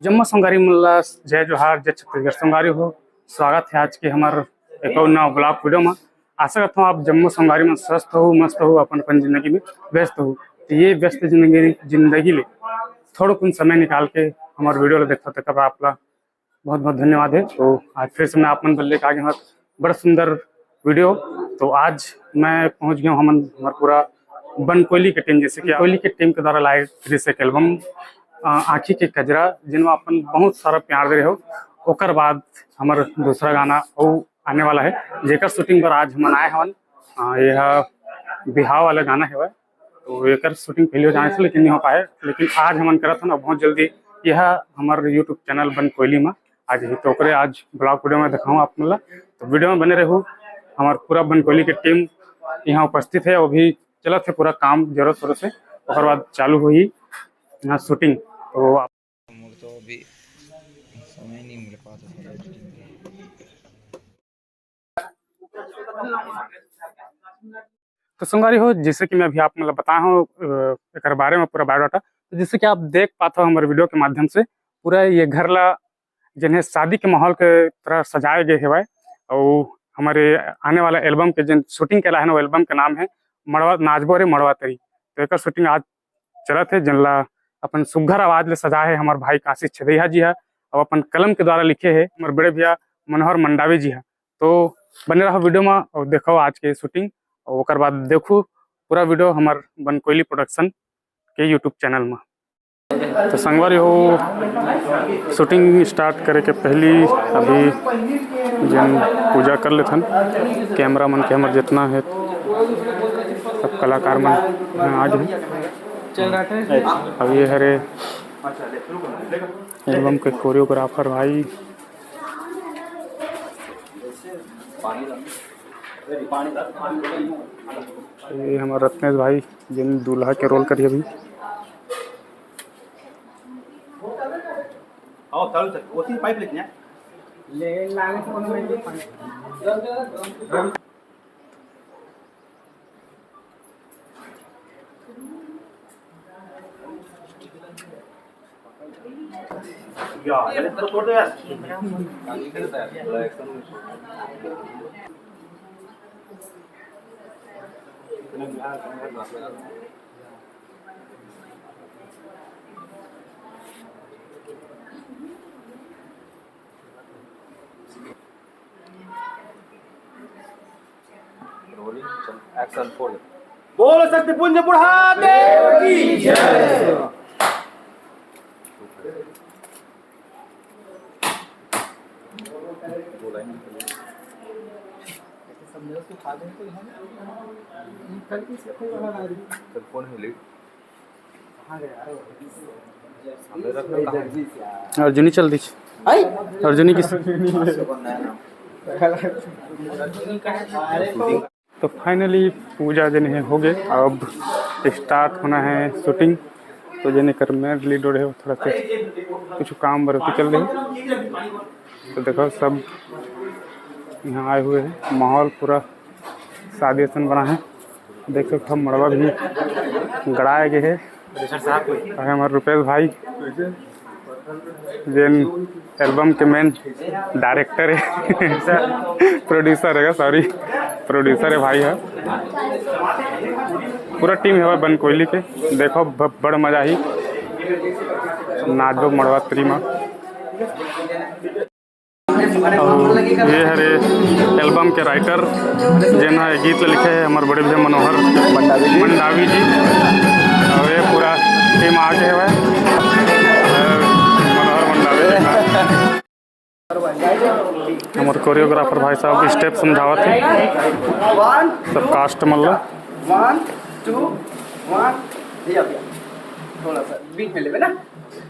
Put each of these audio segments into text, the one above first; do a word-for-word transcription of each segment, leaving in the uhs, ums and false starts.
जम्मो संगवारी मन ला जय जोहार, जय छत्तीसगढ़। संगवारी हो, स्वागत है आज के हमर एक और नवा vlog video में। आशा करता हूँ आप जम्मो संगवारी मन स्वस्थ हो, मस्त हो, अपन अपन जिंदगी में व्यस्त हो। तो ये व्यस्त जिंदगी जिंदगी ले थोड़ा कुछ समय निकाल के हमारे video ला देखा तक आप ला बहुत बहुत धन्यवाद है। तो आज फिर से मैं आप मन बर लेके आ गया हूँ बड़ा सुंदर video। तो आज मैं पहुँच गया हूँ हमन हमारे पूरा बनकोली के टीम, जैसे कि कोहली के टीम के द्वारा लाए रिस एक एल्बम आँखी के कजरा, जिनमें अपन बहुत सारा प्यार दे रहे हो। ओकर बाद हमारा दूसरा गाना वो आने वाला है, जेकर शूटिंग पर आज हमन आए हवन। अ, यह बिहाव वाला गाना है, तो एकर शूटिंग पहले हो जाने से लेकिन नहीं हो पाए, लेकिन आज हमन करत हन। बहुत जल्दी यह हमारे YouTube चैनल बनकोली में आज ही तो ओकरे आज vlog video में दिखाऊँ आप मन ला। तो video में बने रहू। हमार पूरा बनकोली के टीम यहाँ उपस्थित है, अभी चलत है पूरा काम जोरों शोरों से, ओकर बाद चालू होही यहाँ शूटिंग। तो आप मोर तो अभी समय नहीं मिल पाता था editing के। तो संगवारी हो, जैसे कि मैं अभी आप मतलब बताया हूँ, अ, एकर बारे में पूरा बायोडाटा, तो जैसे कि आप देख पाते हो हमारे video के माध्यम से पूरा ये घर ला जिन्हें शादी के माहौल के तरह सजाए गए हेवय, और हमारे आने वाला एल्बम के जिन शूटिंग के ला है ना, वो एल्बम के नाम है मड़वा नाचबो रे मड़वा तरी। तो एकर शूटिंग आज चलत है, जिनला अपन सुग्घर आवाज ले सजा है हमार भाई काशिश छेदैया जी हा, और अपन कलम के द्वारा लिखे है हमारे बड़े भैया मनोहर मंडावी जी हा। तो बने रहो video में और देखो आज के शूटिंग, और ओकर बाद देखो पूरा video हमार बनकोली प्रोडक्शन के YouTube चैनल में। तो संगवारी हो, शूटिंग स्टार्ट करे के पहली अभी जन पूजा कर लेथन, कैमरा मन के हमर जितना है सब कलाकार मन यहाँ आज है। अब ये हरे एल्बम के कोरियोग्राफर भाई, ये हमारे रत्नेश भाई जिन दूल्हा के रोल करी अभी। आओ, चालू सर, वो तीन पाइप लेके आए। ले, लागे तो कोनो में पाइप। या, ये तो छोड़ दो यार। Rolling, action, forward। बोल शक्ति पुंज बुढ़ा देव की जय। दो लाइन। चल, कौन है लीड? अर्जुनी चल दी। अर्जुनी किस? तो फाइनली पूजा जने हो गए, अब स्टार्ट होना है शूटिंग। तो जने कर मेन लीड रहे हो, थोड़ा सा कुछ काम बरती चल रही। तो देखो सब यहाँ आए हुए हैं, माहौल पूरा शादी असन बना है। देख सकते हो मड़वा भी गड़ाए गए है। प्रोड्यूसर साहब कोई। और हमारे रुपेश भाई जेन एल्बम के मेन डायरेक्टर है, प्रोड्यूसर है, सॉरी, प्रोड्यूसर है भाई है। पूरा टीम है बन कोहली के। देखो ब-, बड़ मजा ही नाचो मड़वा तरी मा। अउ ये हरे एल्बम के राइटर, जेन ह ए गीत ल लिखे हे हमर बड़े भैया मनोहर मंडावी जी। मंडावी जी। अउ ये पूरा टीम आगे हवय। मनोहर मंडावी जी। हमर कोरियोग्राफर भाई साहब स्टेप समझावत हे सब कास्ट मन ल। One, two, one, भैया, भैया, थोड़ा सा बीच में लेबे ना,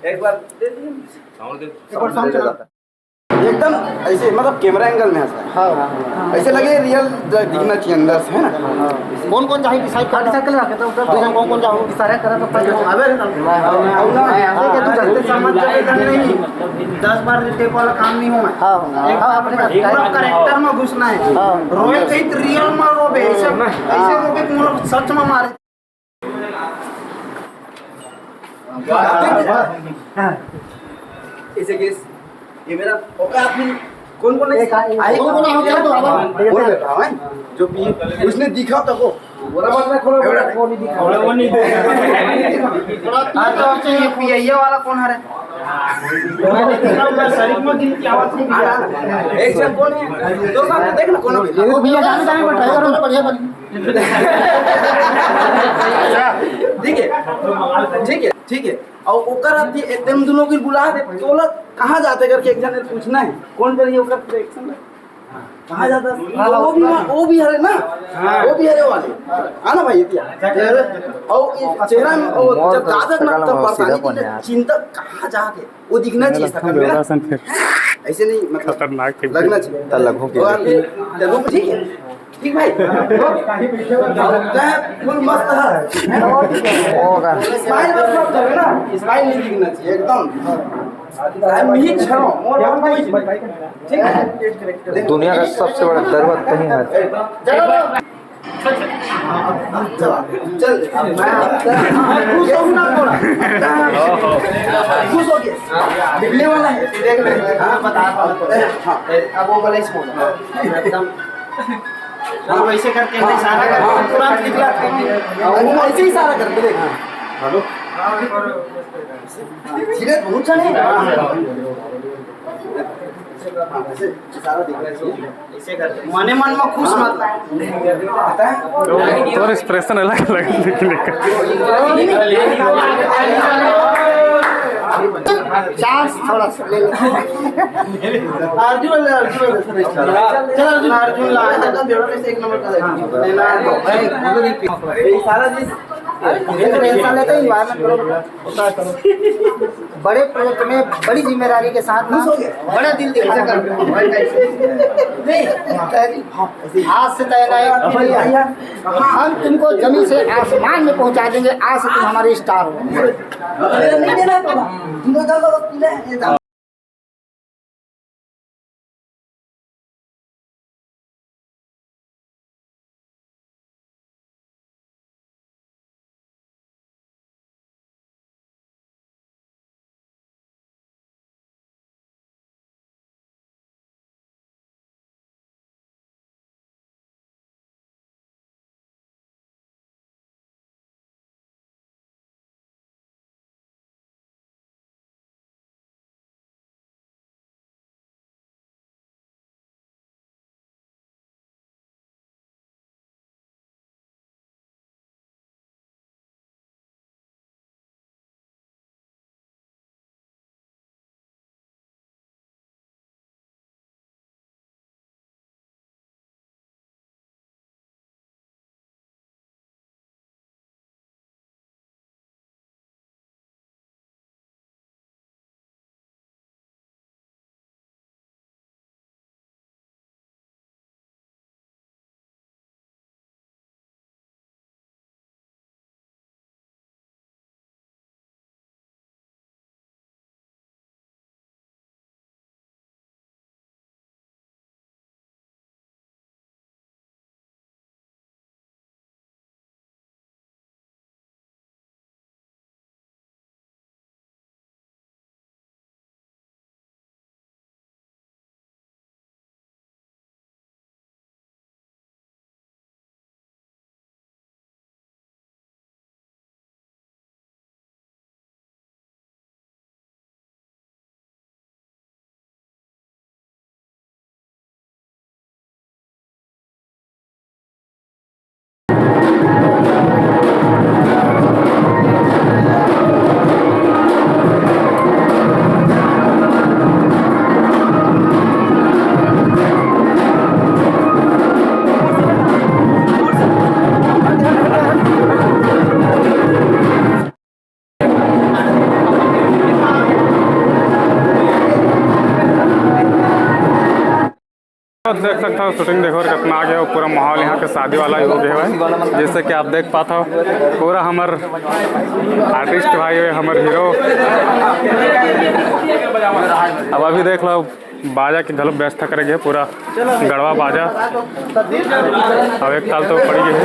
एक बार दे दीजिए। एक बार साउंड चला। एकदम ऐसे, मतलब, कैमरा एंगल में ऐसा। हाँ, हाँ, हाँ। ऐसे लगे रियल दिखना चाहिए अंदर से, है ना? हाँ। कौन कौन जाही डिसाइड कर सकते हैं, तो उधर कौन कौन जाहो? सारे तरह का पहले अबे, हाँ, हाँ। और ना, हाँ, ऐसे कि तू हाँ। जल्दी समझ जाए, इधर नहीं। दस बार टेप वाला काम नहीं होगा। हाँ, हाँ। एक हाँ, बार अपने पूरा कैरेक्टर में घुसना है। हाँ। रोए कहीं तो रियल में रोबे, ऐसे, हाँ। ऐसे रोबे कि मतलब सच में मारे। हाँ। ऐसे केस, ये मेरा औकात नहीं। कौन कौन है? एक आ-, एक आई कौन कौन है? चलो तो आवा। बोल बेटा, हैं? जो पी, उसने दिखा तो को। बोला मत ना, खोलो, बोला, वो नहीं दिखा। बोला, वो नहीं दिखा। हाँ, तो अच्छा, ये पी, ये वाला कौन है रे? मैं शरीफ में गिन की आवाज नहीं दिया। एक जन कौन है? दो साथ में देख ना, कौन है? वो भैया जाने, जाने पर ट्राई करो ना, बढ़िया बन। ठीक है, ठीक है, ठीक है। और ओकर अथी एकदम दोनों के बुला दे, तोला कहाँ जाते करके एक जन पूछना है, कौन करिए ओकर प्रेडिक्शन है? कहाँ जाता? हाँ, वो भी, वो भी हरे ना, वो भी हरे वाले। हाँ ना भाई, इतिया। और इस चेहरा में वो जब ज्यादा ना, तब परेशानी की चिंता कहाँ जाके वो दिखना चाहिए था। ऐसे नहीं, मतलब, खतरनाक लगना चाहिए। तो लघु की और लघु, ठीक है। ठीक भाई, तो फुल मस्त है। होगा। स्माइल बस मत करो ना, स्माइल नहीं दिखना चाहिए एकदम। भाई, मिहिर छरो, मोर और कोई चीज नहीं। ठीक है? दुनिया का सबसे बड़ा दरुआ तहीं है। चल, अब मैं खुश हूँ ना थोड़ा। खुश हो गया। मिलने वाला है, देख ले। हाँ, बता, हाँ, अब वो वाला ही smoke। एकदम। हाँ, वैसे करके इशारा करके तुरंत निकला था। हाँ, वो ऐसे ही इशारा करके देख। हेलो। धीरे बहुत चढ़े। हाँ, ऐसे इशारा दिख रहा है। ऐसे करके मने मन में खुश मत। पता है? तो, तोर एक्सप्रेशन अलग अलग है, लेकिन एक चांस थोड़ा सा ले ले। अर्जुन ले, अर्जुन ले। चल अर्जुन, अर्जुन ला। एक नंबर का दे। ले ला। ये सारा चीज, ये सारा लेते हैं, environment करो। बड़े प्रोजेक्ट में बड़ी जिम्मेदारी के साथ ना, बड़ा दिल दिखा। आज से तय नहीं, हम तुमको जमीन से आसमान में पहुंचा देंगे। आज से तुम हमारे स्टार हो। आप देख सकत हव, शूटिंग देखो और कितना आगे हो, पूरा माहौल यहाँ के शादी वाला ही हो गया है। जैसे कि आप देख पात हव, पूरा हमर आर्टिस्ट भाई हुए, हमर हीरो। अब अभी देख लो, बाजा के घलो व्यवस्था करे गए, पूरा गड़वा बाजा। अब एक ताल तो पड़ी गई है।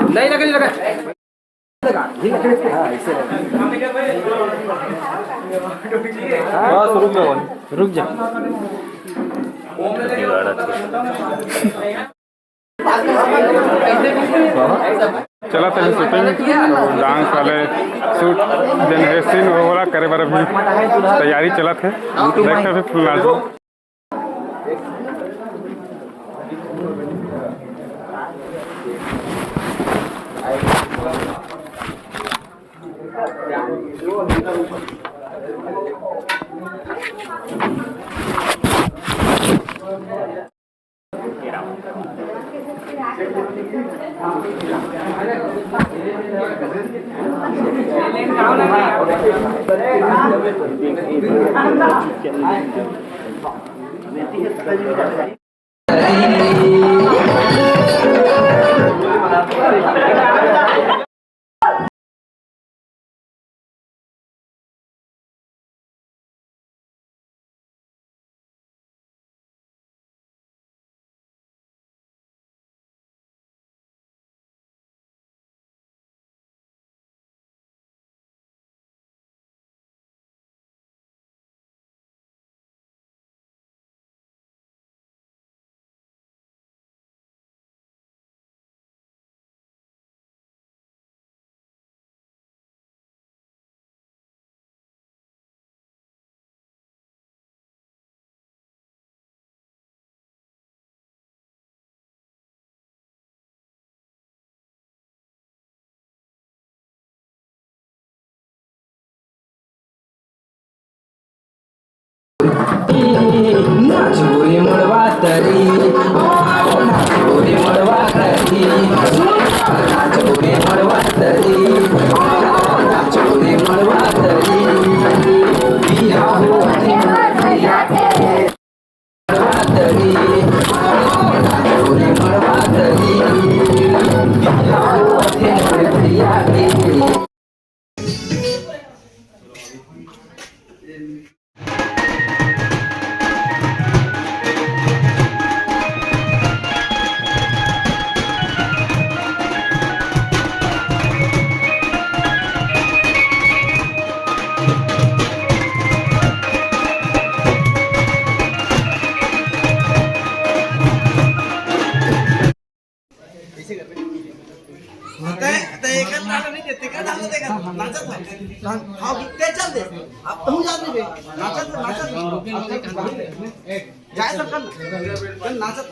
नहीं लगे, नहीं लगे। बस रुक जाओ। रुक जा। चलत हे shooting, तो dance वाले shoot जेन हे scene, वो वाला करे बर अभी तैयारी चलत हे। देखते अभी full dance। ते, ते एकर नाटक नहीं देते, का नाम देगा? नाचत है। हाँ, हाँ, ते चल दे। अब तू जा दे बे। नाचत, नाचत। जाए सब कर। चल नाचत।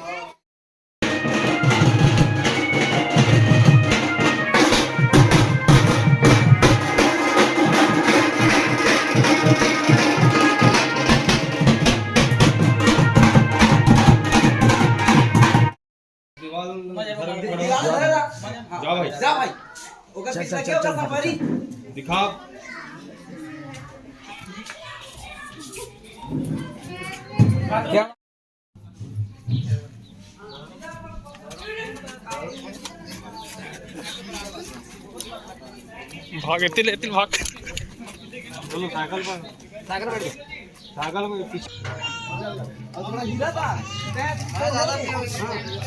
जा भाई। जा भाई। ओकर चल, पीछे चल, क्या चल, होता चल, संपारी? चल। दिखा। क्या? भाग, एतिल, एतिल भाग। बोलो, साइकिल पर। साइकिल बैठ गया। साइकिल में पीछे। और थोड़ा हीरा था। हाँ,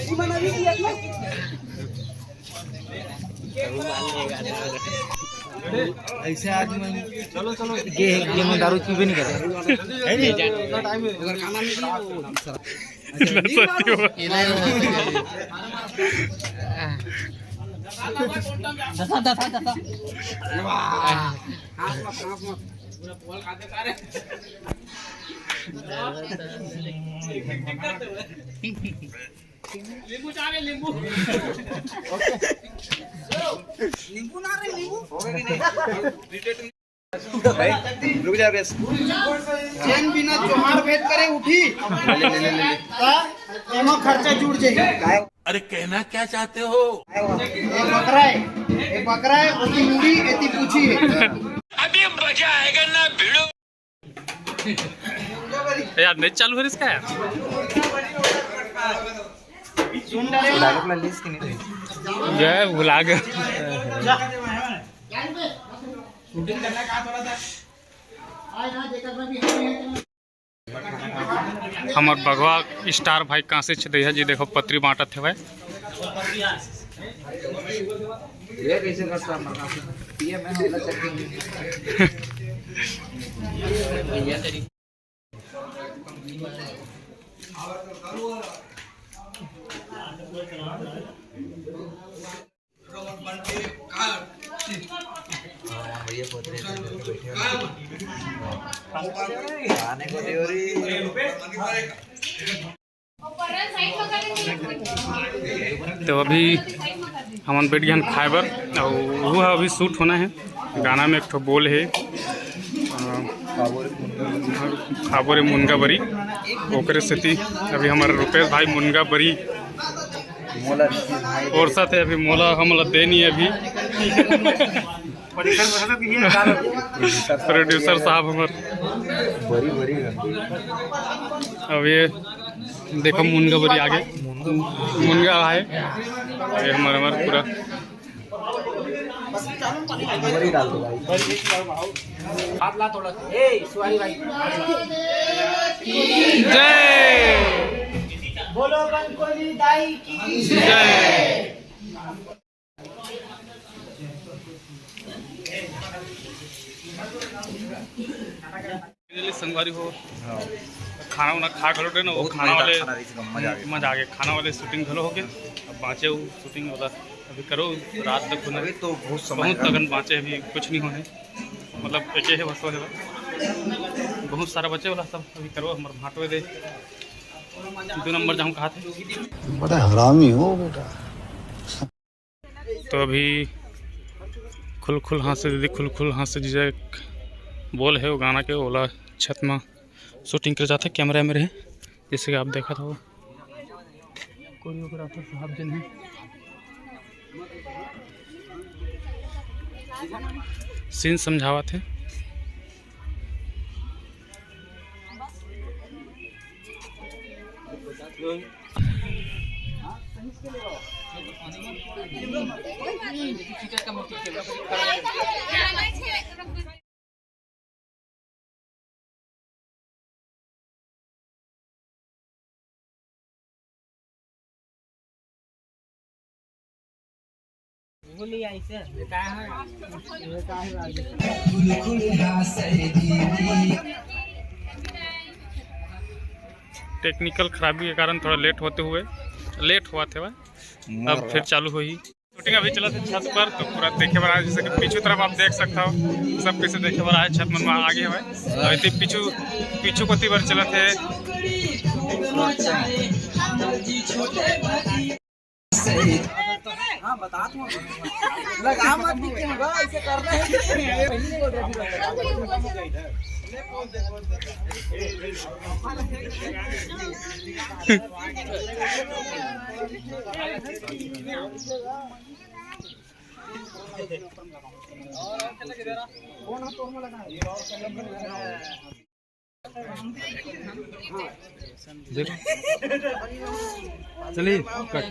ये मैंने अभी किया था। ऐसे आदमी चलो, चलो। ये, ये मैं दारू पीबे नहीं करता। है नहीं? इतना टाइम है। अगर खाना नहीं खाया, वो दूसरा। दसा, दसा, दसा। वाह। नींबू चाह रहे, नींबू। नींबू ना रे, नींबू। रुक जा बे। जेन बिना जोहार भेद करे उठी। ले, ले, ले, ले, ले। ता एमा खर्चा जुड़ जाही। अरे, कहना क्या चाहते हो? एक बकरा है, एक बकरा है, उसकी मुड़ी एती पूछी है। अभी मजा आएगा ना भिड़ो। यार, नेट चालू है इसका यार। सुन रहे हो? लागत ला लिस्ट की नहीं रही। जय भुला गए। हमर बघवा स्टार भाई कांसी छेदैया जी देखो पत्री बांटत हवय। ये कैसे करता है? पीएम है, हम लोग चेक करेंगे। तो अभी हमन बैठ गए हन खाए बर, अउ वो अभी शूट होना है। गाना में एक ठो बोल है, अ, खाबो रे मुनगा बरी, ओकरे सेती अभी हमारे रुपेश भाई मुनगा बरी और साथ है अभी मोला हमला दे नहीं अभी। प्रोड्यूसर साहब हमर बरी बरी। अब ये देखो मुनगा बरी आगे, मुनगा है ये हमारे हमारे पूरा। बरी डाल दो भाई। हाथ ला थोड़ा सा। ए, सुहारी भाई। जय। बोलो बनकोली दाई की जय। Finally संगवारी हो, हाँ। खाना वाना खा घलो डे ना, वो बहुत खाना मजेदार वाले खाना रहिस, मजा आ गया। मजा आ गया। खाना वाले शूटिंग घलो हो गया, अब बाँचे वो शूटिंग वाला अभी करो, रात तक होना। अभी तो बहुत समय बहुत है। तकन बाँचे, अभी कुछ नहीं होने, मतलब एक ही बस होने वाला। बहुत सारा बचे वाला सब अभी करो, हमारे भाटवे दे दो नंबर जाऊँ कहा थे। बड़ा हरामी हो बेटा। तो अभी खुल खुल हाँसे दीदी, खुल खुल हाँसे जीजा एक बोल है, वो गाना के ओला छत में शूटिंग करे जाथे, कैमरा में रहे, जैसे कि आप देखत हो कोरियोग्राफर साहब जन है, सीन समझावत है। टेक्निकल खराबी के कारण थोड़ा लेट होते हुए, लेट हुआ थे, अब फिर चालू होही। शूटिंग अभी चलत हे छत पर, तो पूरा देखे बर आए, जैसे कि पीछू तरफ आप देख सकत हो, सब कैसे देखे बर आए, छत मन में आगे हवय। तो इतनी पीछू, पीछू कोती बर चलत हे। हाँ, बता तू। लगा मत भी क्यों होगा, इसे करना है। देखो, चलिए, कट।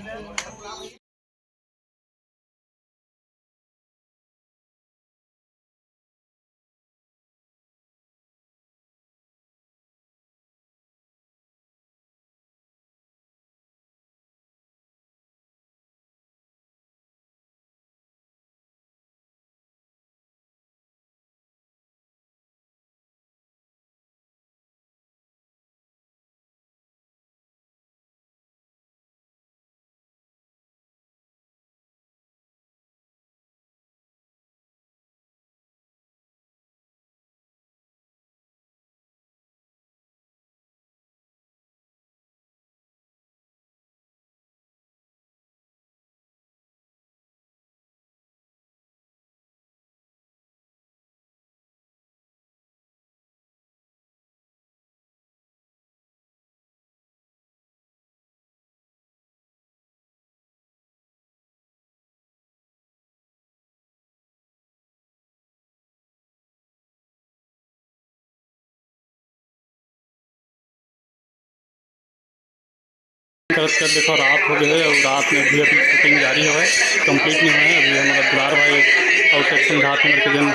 करत करत देखो रात हो गए है और रात में भी अभी शूटिंग जारी है, कंप्लीट नहीं हुआ है। अभी हमारा दुलार भाई आउट एक्शन घाट में करके जन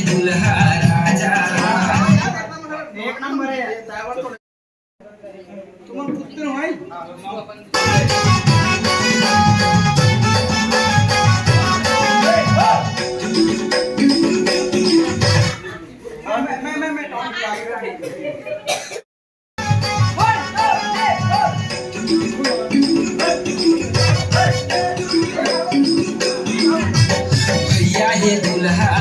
दुल्हा राजा। एक नंबर है। तुमन कुत्ते हो भाई। मैं, मैं, मैं, मैं टॉप। भैया ये दुल्हा।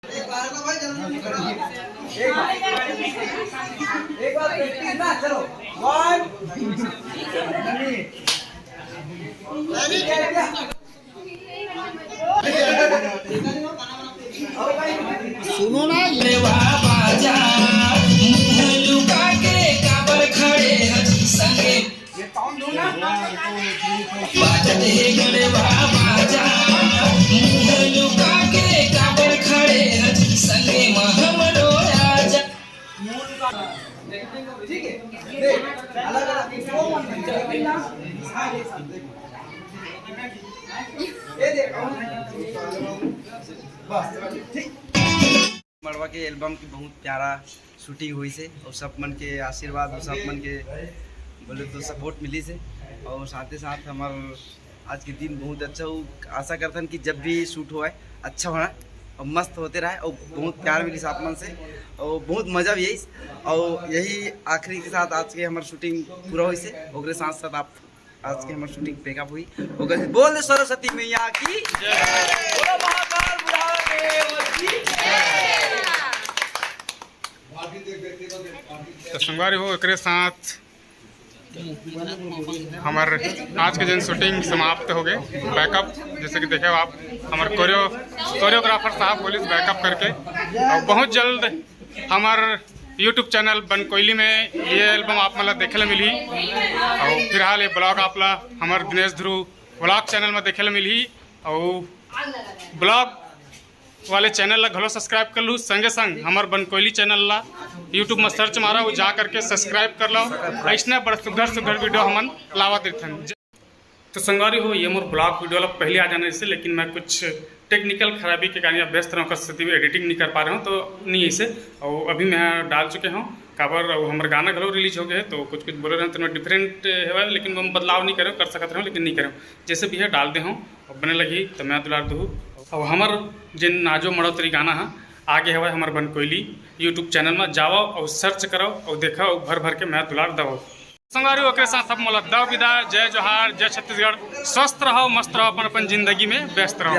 एक बार ना भाई, जल्दी करो। एक बार, एक बार practice ना, चलो। One, ready? सुनो ना, ये बाजा, मुंह लुका के काबर खड़े हस संगे। बाजत हे गड़वा बाजा, मुंह लुका के काबर खड़े हस संगे म हमरो आजा। ठीक है, देख, अलग अलग। हाँ, ये सब देखो। ये देखो। बस, ठीक। मड़वा के album की बहुत प्यारा shooting होइस हे और सब मन के आशीर्वाद और सब मन के बोले तो support मिलिस हे और साथे साथ हमर आज के दिन बहुत अच्छा हो। आशा करथन कि जब भी shoot होए अच्छा होना और मस्त होते रहे और बहुत प्यार मिलिस आप मन से और बहुत मजा भी आइस और यही आखिरी के साथ आज के हमर shooting पूरा होइस हे। ओकरे साथ साथ आप आज के हमर shooting pack up होही। ओकर से बोल दे सरस्वती मैया की जय। बोलो महाकाल बुढ़ा देव की जय। तो संगवारी हो, एकरे साथ हमर आज के जन shooting समाप्त हो गए। Backup जैसे कि देखे आप, हमर कोरियो-, choreographer साहब बोलिस backup करके, और बहुत जल्द हमर YouTube channel बनकोइली में ये album आप मन ला देखे ला मिलही। और फिलहाल ये vlog आप ला हमर दिनेश ध्रुव vlog channel में देखे ला मिलही। और vlog वाले channel ला घलो subscribe कर लू, संगे संग हमर बनकोइली channel ला YouTube में search मारा, वो जा करके subscribe कर लो। ऐसने बड़ सुघर सुघर video हमन लावत रहिथन। तो संगवारी हो, ये मोर vlog video ला पहले आ जाना इसे, लेकिन मैं कुछ technical खराबी के कारण या व्यस्त रहूँ, उपस्थिति में editing नहीं कर पा रहे हूँ, तो नहीं इसे। और अभी मैं डाल चुके हूँ काबर, और हमर गाना घलो release हो गए, तो कुछ कुछ बोले रहे तो मैं different हेवय, लेकिन हम बदलाव नहीं करें, कर सकत रहे, लेकिन नहीं करें। जैसे भी है डाल दे हूँ, और बने लगी तो मैं दुलार दूँ। और हमर जिन नाजो मड़ोतरी गाना है आगे हवय हमर बनकोइली YouTube channel में, जाओ और search करो और देखो और भर भर के मैं दुलार दो। संगवारी, ओकरे साथ सब मोला दव विदा। जय जोहार, जय छत्तीसगढ़। स्वस्थ रहो, मस्त रहो अपन अपन जिंदगी में व्यस्त रहो।